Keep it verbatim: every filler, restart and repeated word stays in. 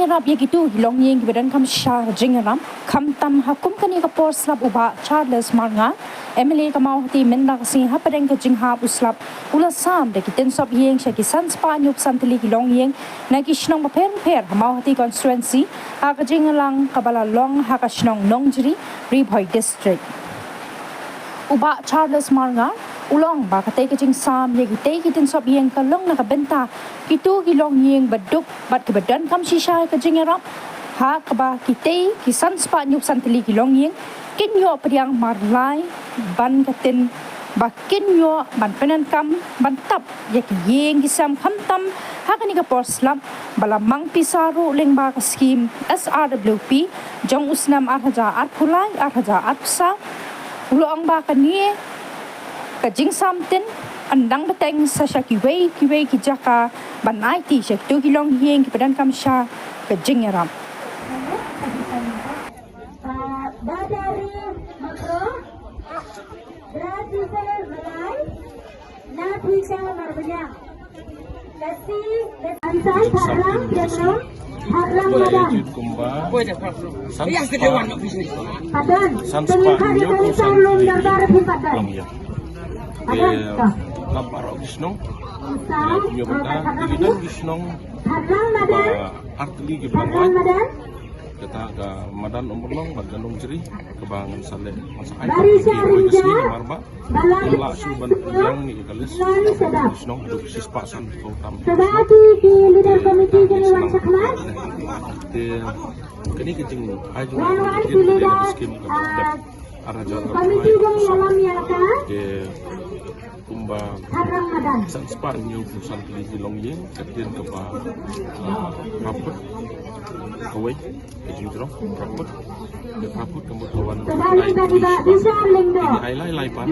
Ïarap ïa kito ki longïing kiba donkam shisha ka jingïarap, khamtam ha kum kane ka por slap u Bah Charles Marngar, M L A ka Mawhati mynta ka sngi hapdeng ka jinghap u slap u la sam da ki tynsop ïing sha ki san spah hynñiewphew san tylli ki longïing na ki shnong bapher bapher ha Mawhati constituency ha ka jingïalang kaba la long ha ka shnong Nongjri, Ri Bhoi District. U Bah Charles Marngar u la ong ba katei ka jingsam ïa kitei ki tynsop ïing ka long na ka bynta kito ki longïing ba duk bad kiba donkam shisha ka jingïarap, ha kaba kitei ki san spah hynñiewphew san tylli ki longïing kin ïoh pdiang marlai ban ka tin ba kin ïoh ban pyndonkam ban tap ïa ki ïing ki sem, khamtam ha kane ka por slap ba la mang pisa ruh lyngba ka skhim S R W P jong u snem ar hajar arphew lai ar hajar arphew saw. U la ong ba kane ka jingsam tin yn dang bteng sa sha kiwei kiwei ki jaka ban aiti sha kito ki longïing kiba donkam shisha ka jingïarap. Badari Makro, Brazil Malai, Nafisa Marbaniang. Kasi, Ansan, Harlang, Jemno, Harlang Madan. Kumba san spah, padan, san spah hynñiewphew san tylli ki longïing. Padan, ka. Nambar ki shnong. Sa, hynñiew bynta, ki shnong. Harlang Madan. Ba ar tylli ki ban wan. Kata ka madan Umrlong bad ka Nongjri kaba ngan sa leh, ngan sa ai. Bari sha ring ja. Namar ba ngim lah shuh ban pynbiang ïa ka list ki shnong haduh shispah sanphew tam. Saba ki, ki leader committee kine wan shakhmat. Te kane ka jingai jong ka skim ka dep ar hajar. Committee jong ïalam ïa ka. Te kumba san spah hynñiewphew san tylli ki longïing, ka dei kaba, ah, rapid kawei, ka jingjrong rapid, ka rapid ka mut ka wan. Ai lai lai pan.